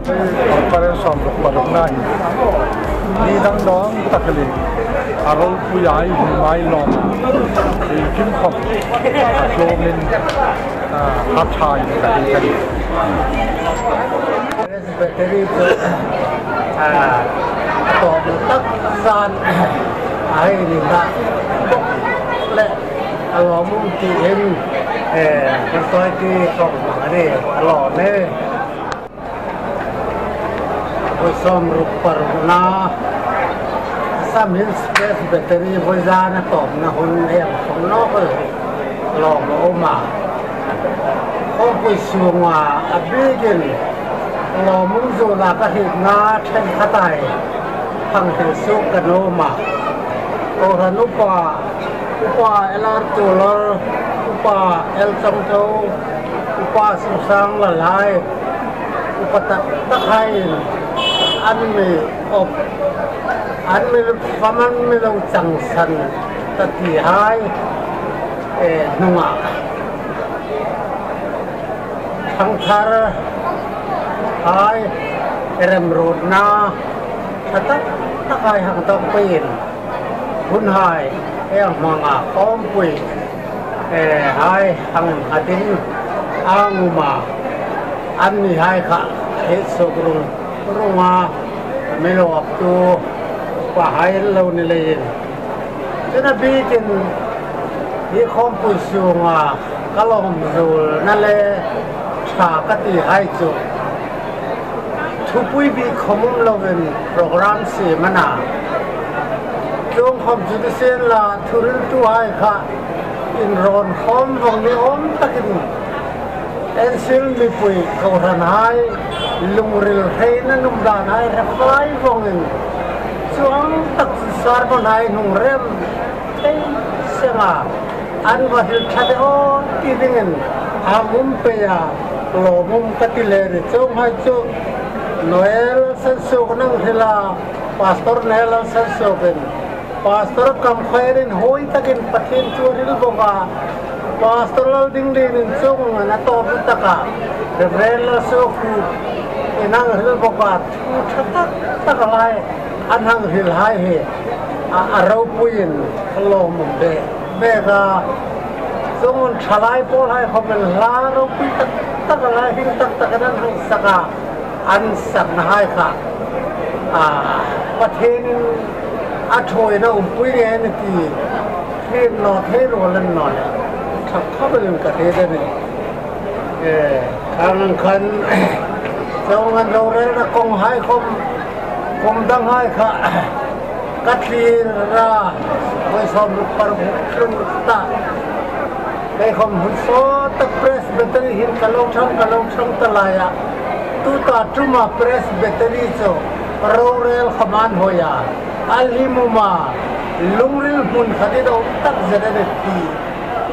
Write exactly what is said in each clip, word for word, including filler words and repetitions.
Parish sawmruk parukna hi, ni dang dang tak le, a ropui ai, hi mai lawm, hi kim khawm, a tlawmin, a, a ṭha in ka ti ka ti. Presbytery chu, a, a tawp tak san, a hei ni na, le, a lawm um ti in, e, kan soi ti kawng mang a ni, a lawm e. Vawi sawmruk parukna, Assam Hills Presbytery vawi zana tawpna hun em khawm naw ko, lawm a um a. Khawmpui sunga a bikin lawmum zuolna ka hrietna ṭhenkhat ei hang hril suok ka nuom a. Kohran upa, Upa L R Tuolor, Upa L Chawngtho, Upa Sumsang Lalhai, upa tak tak haiin an mi awp, an mi fam, an mi lo changsan ta ti hai, e, hnunga thangthar hai remruotna ṭha tak tak hai hang tawk peiin hun hai ei hmanga khawmpui, e, hai hang hatin a um a, anni hai kha hei suok rung rung a, mi lo awptu pa hai lo ni leiin. Chun a bikin hi khawmpui sunga ka lawm zuolna le ṭha ka ti hai chu thupui bik khawm um loin program siem a na. Chuong khawm chu ni sien la, thuhriltu hai kha inrawn khawm vawng ni awm takin Enfield mipui kohran hai lungril hreina nuom dan hai hre fai vawngin chuong tak chu sermon hai hnung rem thei senga an va hril ṭha de aw ti dingin a um pei a, lawmum ka ti le ni. Chuong hai chu Noel Sansuok nang hrila, Pastor Noel Sansuokin Pastor Kamkhwerin hoi takin Pathien thu a hril bawk a. Pastor Laldinglienin chuong ang a tawp taka Reverend Lalsuokhup in hang hril bawk a. Thu ṭha tak tak lai an hang hril hai hi a, a ropuiin lawmum bek bek a. Chuong ang ṭhalai pawl hai khawmin hla ropui tak tak lai hring tak takin an hang sak a. An sakna hai kha, a, Pathienin a ṭhuoina umpui nge ni ti hriet naw thei ruol an naw le, ṭha khawpin ka hriet a nih. E, khang ang khan, chuong ang rorelna kawng hai khawm, kawng dang hai kha, ka thlir a, vawi sawmruk paruk tlung ta. Kei khawm hun sawt tak Presbytery hin ka lo ṭhang, ka lo ṭhang ta laia, tuta ṭuma Presbytery chu rorel khawm an hoi a, a hlim um a, lungril hmun khat a um tak zet a nih ti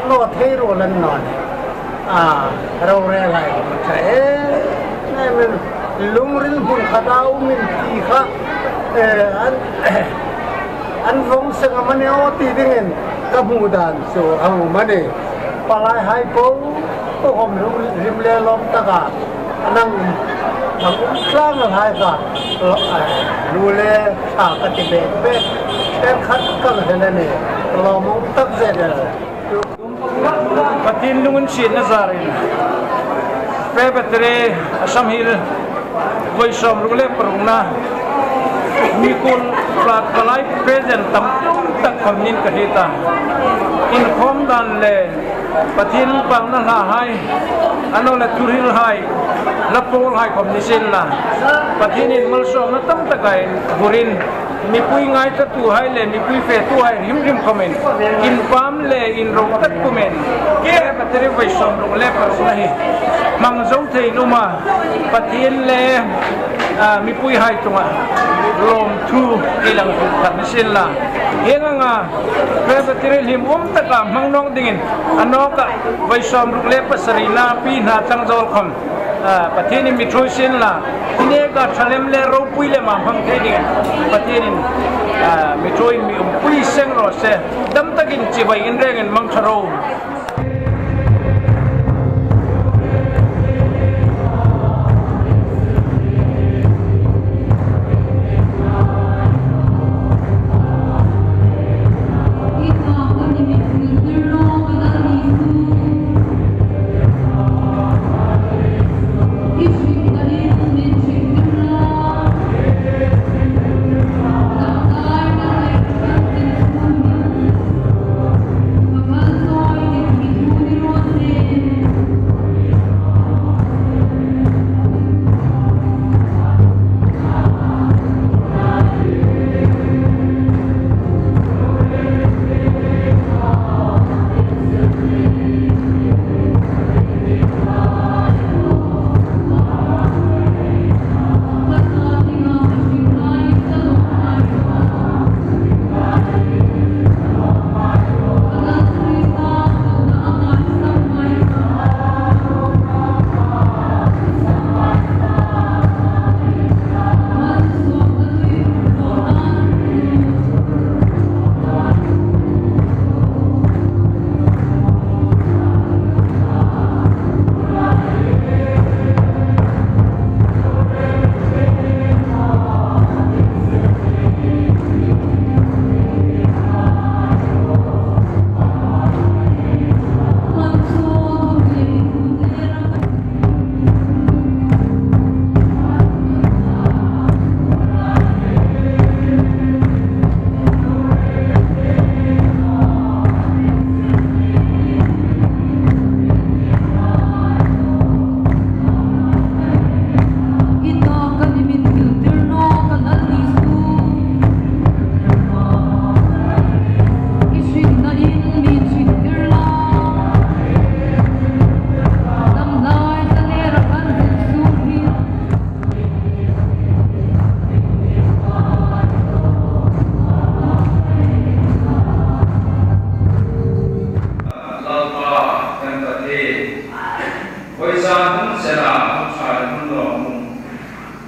naw thei ruol an naw nih. A, rorel hai khawm a ṭha em em, lungril hmun khata umin ti kha, e, an, an vawng seng am a ni aw ti dingin ka hmu dan chu a hung um a nih. Palai hai po po khawm lungril hlim le lawm taka an hang um, hang um tlang hai kha, lo, e, lu le ṭha ka ti bek bek, ṭhenkhat ka hre a nih, lawmum tak zet el. Pathien lunginsietna zarin Presbytery Assam Hills vawi sawmruk le parukna mikhuol flat palai present tam tak khawm ning ka hriet a. Inkhawm dan le Pathien inpakna hla hai, a naw le thuhril hai, hla pawl hai khawm ni sien la, Pathienin malsawmna tam tak a inhmurin, mipui ngaithlatuhai le mipui fetuhai hrim hrim khawmin, inpam le inro tak pumin, Presbytery vawi sawmruk le parukna hi hmang zo thei an um a, Pathien le, a, mipuihai chunga lawmthu ei lang thei khat ni sien la. Hieng anga Presbytery hlim um taka hmang nawk dingin, a nawka vawi sawmruk le pasarina Pi Hnatlang Zawlkhawm, a, Pathienin mi ṭhuoi sien la, hi neka ṭha lem le ropui lema hmang thei dingin Pathienin, a, mi ṭhuoi, mi umpui seng raw se, dam takin chibai inrengin hmang ṭha ro.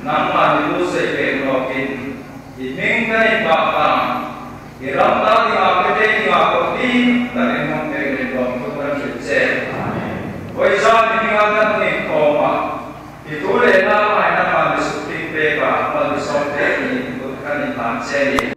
Nangma ni lu sei pek nawkin, i hming kan inpâk a, i ram ta dinga, pete dinga, kawtling takin hmang pek ning lawmthu kan hril che. Vawisun ni hminga kan inkhawm a, i thu le nangma nangma mi sukthim pek a, mal mi sawm pek ni, kan inhlan che a nih.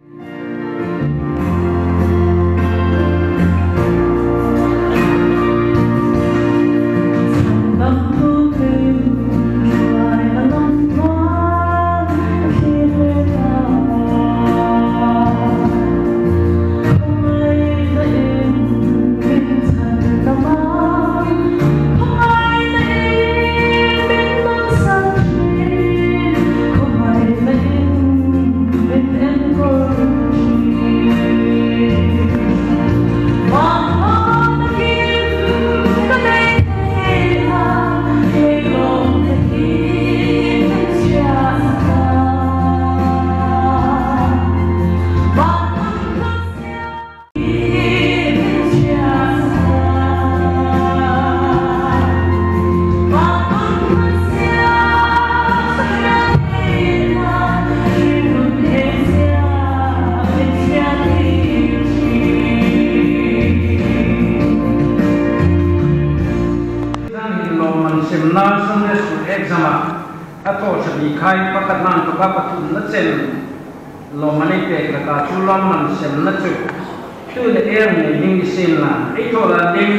Lawmman semna Sunday School exam-a a thaw ṭha bik hai pakhatna inthawka pathumna chen lawmman ei pek hlak a, chu lawmman semna chu tu le ei nei ding ni sienla, ei thaw dan ding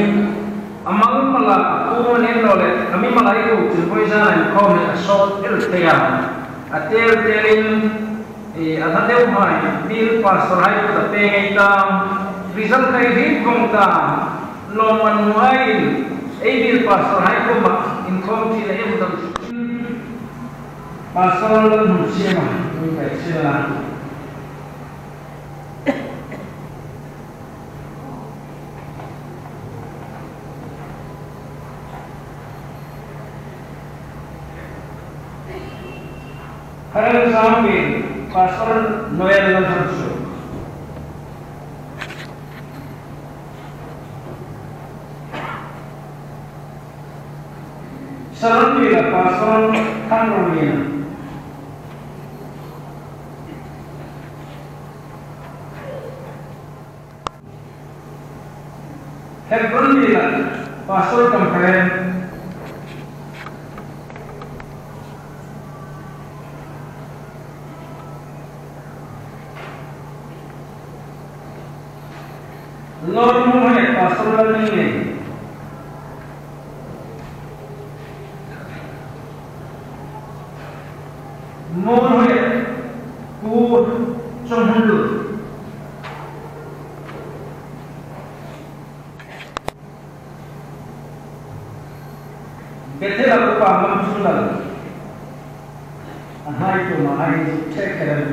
a mal mala, a kum a ni naw leh a mi mala ei ko chun vawisun inkhawm hi a sawt el thei a, a tel telin, e, a hla deu hai, biel pastor hai kuta peng ei ta, result kai ring vong ta, lawmman nuhai, ei biel pastor hai kuoma inkhawm ṭhin a ei hmu dam. Pastor Lalnunsiema, mi kai sila. Kharel Zangbi, Pastor Noel Lalhansu. Saranpui la Pastor Thanrolina. Hebronpui la Pastor Kamkhain. Lawrmuhai Pastor Lalnunsiema. Muolhoi Pu Chonghunlun. Bethel-a Upa Mamchunlal. A hnai tum a hai take care.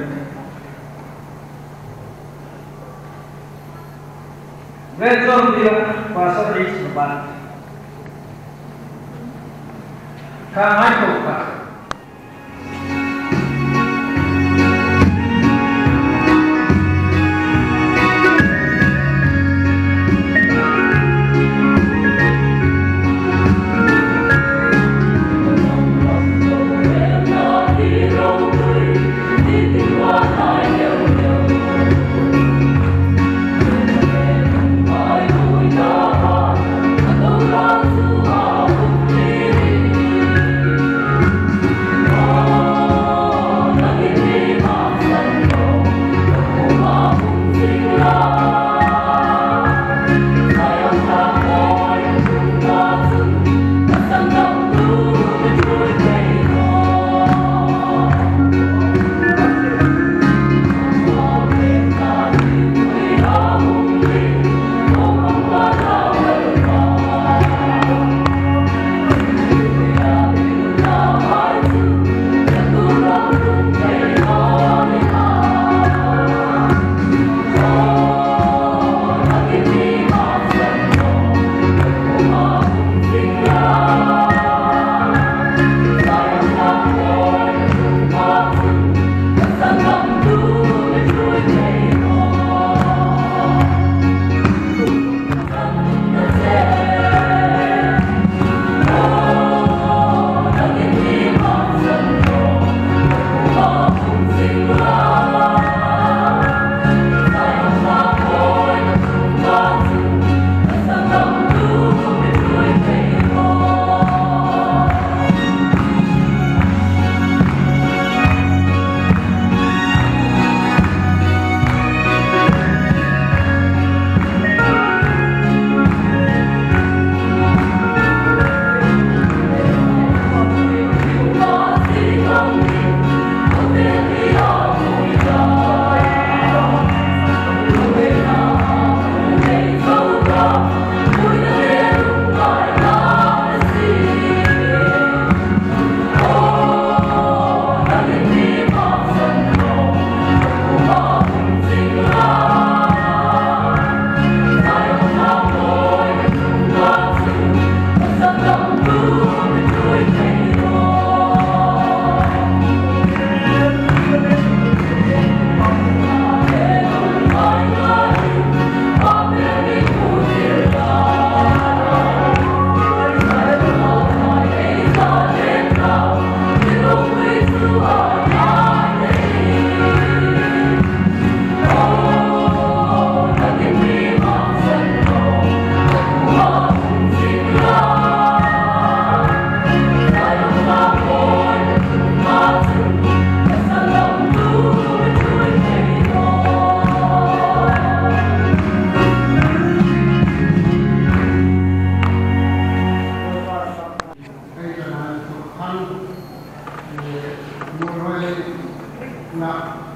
Great Zone Villa Pastor H. Robert. Kha hai tum kha.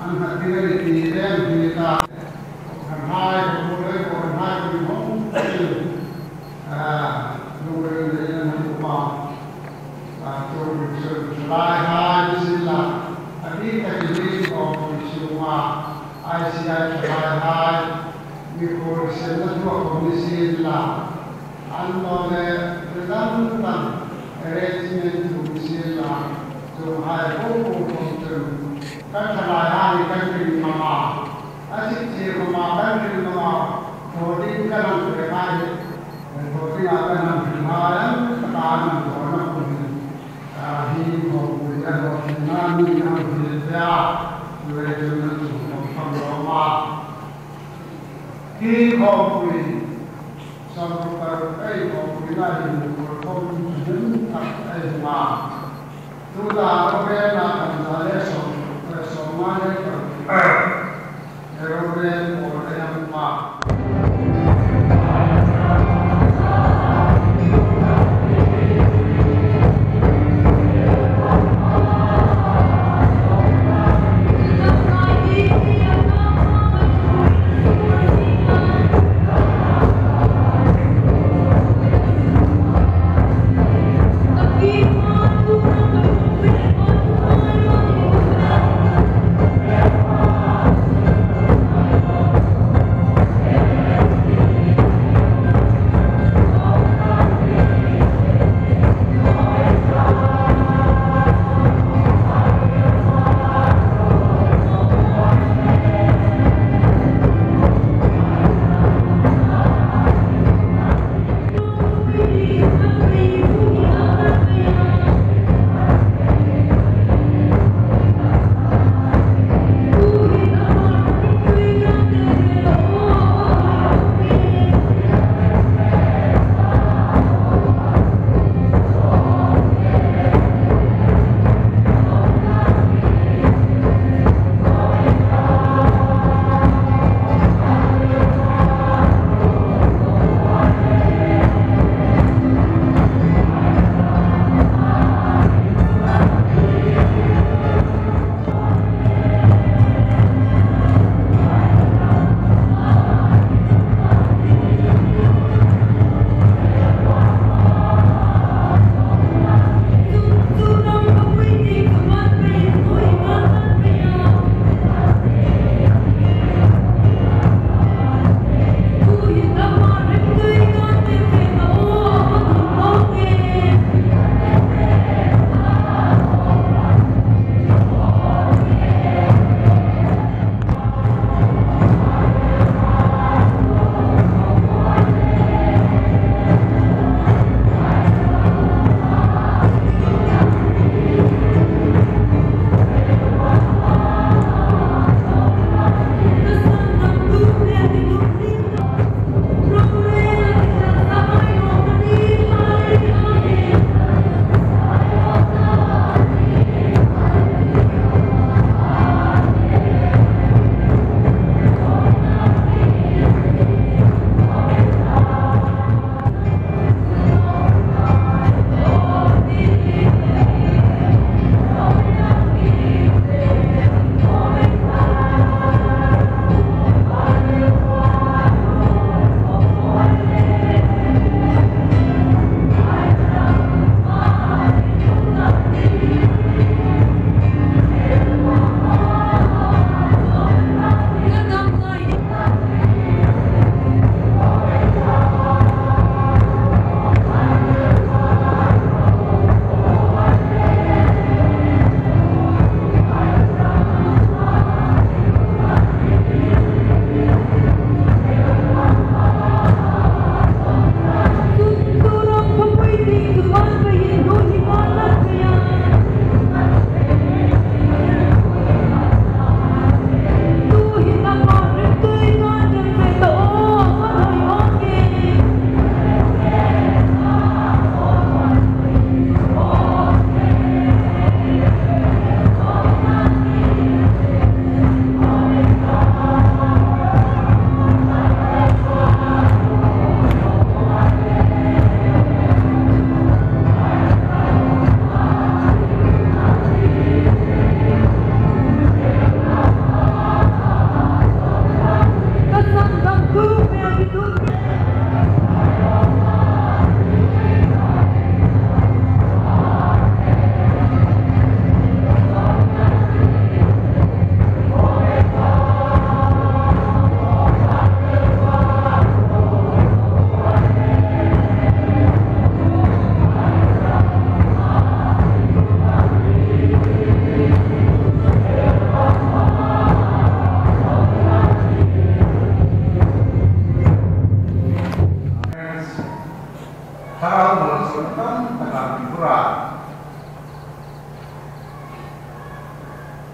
An hnat ding a ni ti reng hi ta. Kan hai, kan bu lei, kan hai, kan hong, ah, lungril lei an hong kum a. Ah, tu rin sun thalai hai, sin la. A ti ta ki rin kong ki sung a. Ai si ai thalai hai. Mi kul sen na tu a kong ni sin la. An lo le, tu dam dam. Arrangement tu sin la. Tu hai bu bu kong tu. Kan thalai hai kan rin mama. A chik chik mama kan rin mama. Thaw ding kan hang hril hai. Thaw ding a kan hang hril hai. An taka an hang thaw na kun. A hi khawpui a lo hril na ni hang hril pei a. Chu le chu na chu khawm kham lo ma. Hi khawpui. Sawmruk paruk ei khawpui na hin khawpui khawm hin tak ei ma. Tuta Reuben a kan za le sawm, eh, sawmnga le paruk. Reuben pawl ei hang ma.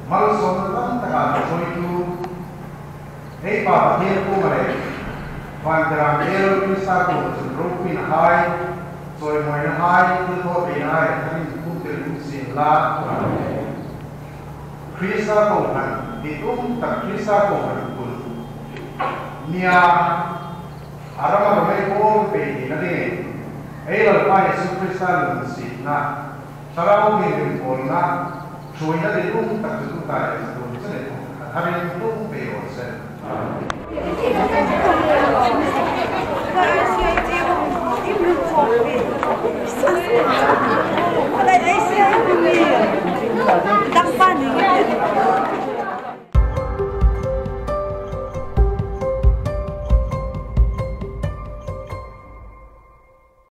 Malsawmna tam taka hnuoitu, ei Pa Pathien kuoma le, vantirko Krista kuoma chun ropuinahai, chawimawinahai, thilthawtheinahai, a hung tum tir um sien la. Krista kohran, ditum tak Krista kohran tul. Nia, a rama rama ei pawl pei dingin, ei Lalpa Jesu Krista lunginsietna, Thlarau Thienghlim pawlna, ṭhuoina ditum tak chu tuta le chatuon chen ei pawm a tharin tum pei raw se.